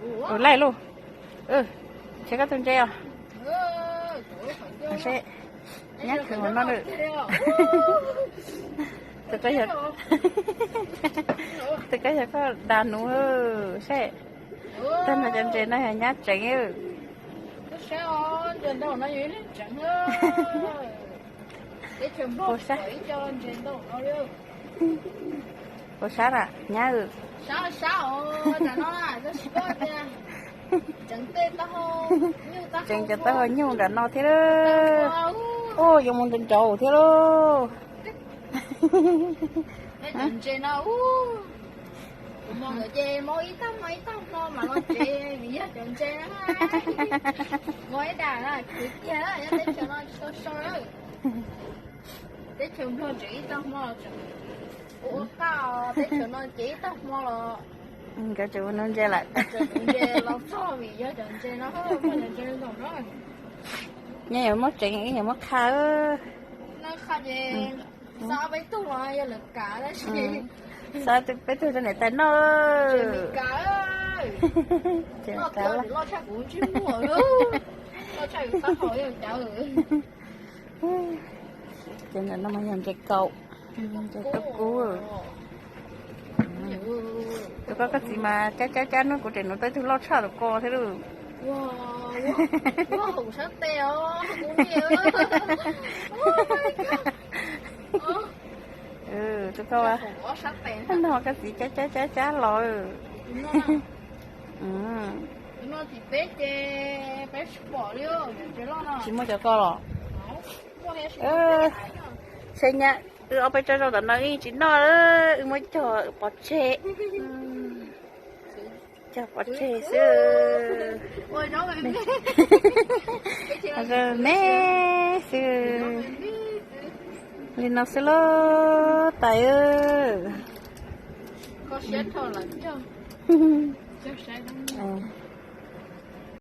Ua laij lauj. Saib koj tus ntses os. Seb, nyab khwv ua no lawm. Tus koj yog koj dag nuv seb. Tag no cov ntses no yog nyab tseev. Puas sab? Puas sab na nyab? Tseev cov taub hau nyuj nram no thiab. Ua yuav mus nrau nraud thiab lauj. Ntses no, kuv mos nkawd ces mos ib tag hmo ib tag hmo mam los tsev vim yog cov ntses na. Mos ib dam na khwv kiag nyob teb chaws no tsis tau so lawm. Teb chaws Nplog tseem ib tag hmo los tseem ua ua qaj, teb chaws no ces ib tag hmo los nkawd tseem ua nuv ntses lawm. Ntses los txog vim yog cov ntses no, cov ntses ntawm no. Nyob yuav muab tseev, yuav muab qha. Qha ces xav peb tug los yog lawv kav tab sis xav peb tug rau niam tais noj. Kav, loj tshaj kuv ntsej muag, loj tshaj kuv taub hau yog cav. Ces ntawm no mas yog ntses kaum, ntses kaum kub. Tus koj koj txiv mas cab cab cab hnub kuv tseem nuv tau ib tug loj tshaj tus ko thiab lauj. Tus ko, no koj txiv cab cab cab cab los. Tsis muaj cov ko los? Saib nyab, wb ob peb tsob zaub tom no wb tsis noj, wb muab cog pov tseg. Cog pov tseg xwb. Me xwb. Li no xwb lauj tais.